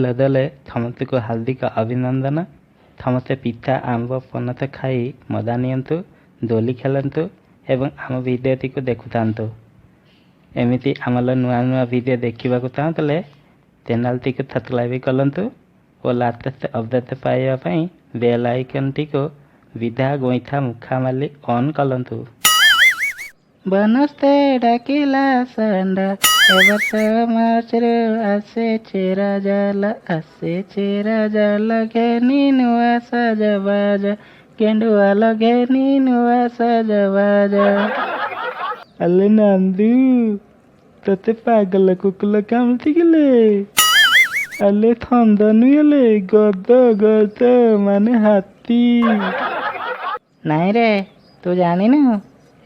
ଲଦଲେ ସମସ୍ତଙ୍କୁ ହାର୍ଦ୍ଦିକ ଅଭିନନ୍ଦନ। ସମସ୍ତେ ପିଠା, ଆମ୍ବ, ପଣସ ଖାଇ ମଜା ନିଅନ୍ତୁ, ଦୋଳି ଖେଳନ୍ତୁ ଏବଂ ଆମ ଭିଡ଼ିଓଟିକୁ ଦେଖୁଥାନ୍ତୁ। ଏମିତି ଆମର ନୂଆ ନୂଆ ଭିଡ଼ିଓ ଦେଖିବାକୁ ଚାହୁଁଥିଲେ ଚ୍ୟାନେଲଟିକୁ ସବସ୍କ୍ରାଇବ୍ କରନ୍ତୁ ଓ ଲାଟେଷ୍ଟ ଅପଡ଼େଟ୍ ପାଇବା ପାଇଁ ବେଲ୍ ଆଇକନ୍ଟିକୁ ବିଧା ଗୋଇଠା ମୁଖା ମାରି ଅନ୍ କରନ୍ତୁ। ବନସ୍ତେ ଡାକିଲା ଷଣ୍ଢ, ଏ ବର୍ଷ ମାର୍ଚ୍ଚରୁ ଆସିଛି ରଜଲ, ଆସିଛି ରଜଲ, ଘେନି ନୂଆ ସଜବାଜ, ଗେଣ୍ଡୁଆ ଘେନି ନୂଆ ସଜବାଜ। ଆଲେ ନନ୍ଦୁ, ତତେ ପାଗଳ କୁକୁର କାମୁଡ଼ିଛି କିଲେ? ଆଲେ ଥଣ୍ଡ ନୁହେଁଲେ, ଗଦ ଗଦ ମାନେ ହାତୀ। ନାଇଁ ରେ, ତୁ ଜାଣିନୁ,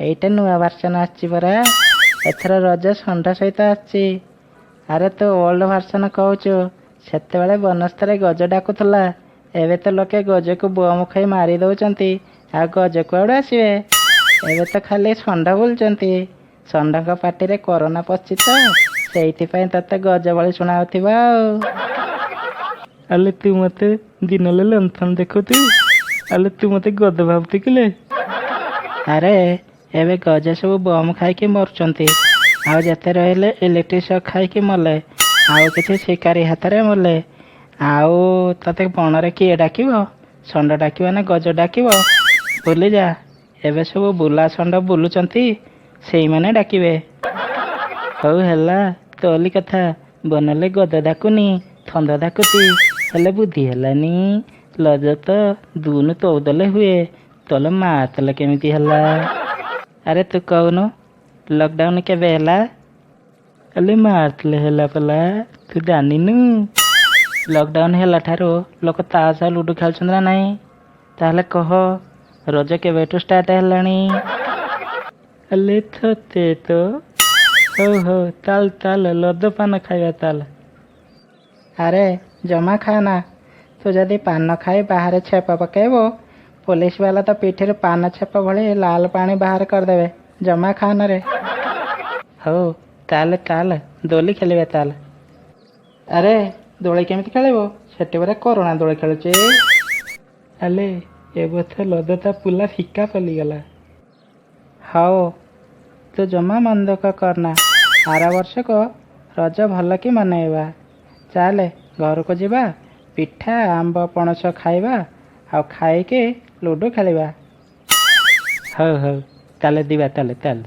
ଏଇଟା ନୂଆ ଭର୍ସନ ଆସିଛି ପରା। ଏଥର ରଜ ଷଣ୍ଢ ସହିତ ଆସିଛି। ଆରେ ତୁ ଓଲ୍ଡ ଭର୍ସନ କହୁଛୁ, ସେତେବେଳେ ବନସ୍ତରେ ଗଜ ଡାକୁଥିଲା। ଏବେ ତ ଲୋକେ ଗଜକୁ ବମ୍ ଖାଇ ମାରି ଦଉଛନ୍ତି, ଆଉ ଗଜ କୁଆଡ଼ୁ ଆସିବେ? ଏବେ ତ ଖାଲି ଷଣ୍ଢ ବୁଲୁଛନ୍ତି। ଷଣ୍ଢଙ୍କ ପାଟିରେ କରୋନା ପଶିଛି ତ, ସେଇଥିପାଇଁ ତତେ ଗଜ ଭଳି ଶୁଣାଉଥିବ। ଆଉ ଆଲେ ତୁ ମତେ ଦିନରେ ଲଣ୍ଠନ ଦେଖୁଛୁ? ଆଲେ ତୁ ମତେ ଗଦ ଭାବୁଛୁ କିଲେ? ଆରେ ଏବେ ଗଜ ସବୁ ବମ୍ ଖାଇକି ମରୁଛନ୍ତି, ଆଉ ଯେତେ ରହିଲେ ଇଲେକ୍ଟ୍ରିକ୍ ସକ୍ ଖାଇକି ମଲେ, ଆଉ କିଛି ଶିକାରୀ ହାତରେ ମଲେ। ଆଉ ତତେ ବଣରେ କିଏ ଡାକିବ? ଷଣ୍ଢ ଡାକିବ ନା ଗଜ ଡାକିବ? ଭୁଲିଯା, ଏବେ ସବୁ ବୁଲା ଷଣ୍ଢ ବୁଲୁଛନ୍ତି, ସେଇମାନେ ଡାକିବେ। ହଉ ହେଲା, ତୋଲି କଥା। ବନଲେ ଗଦ ଡାକୁନି, ଥଣ୍ଡ ଡାକୁଛି, ହେଲେ ବୁଦ୍ଧି ହେଲାନି। ଲଜ ତ ଦୁନୁ ତଉଦଲେ ହୁଏ, ତୋଲ ମା ତଲେ କେମିତି ହେଲା? ଆରେ ତୁ କହୁନୁ, ଲକଡାଉନ କେବେ ହେଲା? ଆଲେ ମାର୍ଚ୍ଚରେ ହେଲା ପଲା, ତୁ ଜାଣିନୁ? ଲକଡାଉନ ହେଲା ଠାରୁ ଲୋକ ତାସ ଆଉ ଲୁଡୁ ଖେଳୁଛନ୍ତି ନା ନାହିଁ? ତାହେଲେ କହ, ରଜ କେବେଠୁ ଷ୍ଟାର୍ଟ ହେଲାଣି? ଆଲେ ଥତେ ତ। ହଉ ହଉ, ତାଲ ତାଲ ଲଦ ପାନ ଖାଇବା ତାଲ। ଆରେ ଜମା ଖାନା। ତୁ ଯଦି ପାନ ଖାଇ ବାହାରେ ଛେପ ପକେଇବୁ, ପୋଲିସ ବାଲା ତ ପିଠିରୁ ପାନ ଛେପ ଭଳି ଲାଲ ପାଣି ବାହାର କରିଦେବେ। ଜମା ଖାନା ରେ। ହଉ ତାହେଲେ ତାହେଲେ ଦୋଳି ଖେଳିବା ତାହେଲେ। ଆରେ ଦୋଳି କେମିତି ଖେଳିବ? ସେଠି ପରା କରୋନା ଦୋଳି ଖେଳୁଛି। ଆଲେ ଏ ବର୍ଷ ଲଦଟା ପୁଲା ଫିକା ପଡ଼ିଗଲା। ହଉ, ତୁ ଜମା ମନ ଦୁଃଖ କରନା। ଆର ବର୍ଷକୁ ରଜ ଭଲ କି ମନେଇବା। ଚାଲେ ଘରକୁ ଯିବା, ପିଠା, ଆମ୍ବ, ପଣସ ଖାଇବା ଆଉ ଖାଇକି ଲୁଡୁ ଖେଳିବା। ହଉ ହଉ, ତାହେଲେ ଯିବା, ତାହେଲେ ଚାଲ।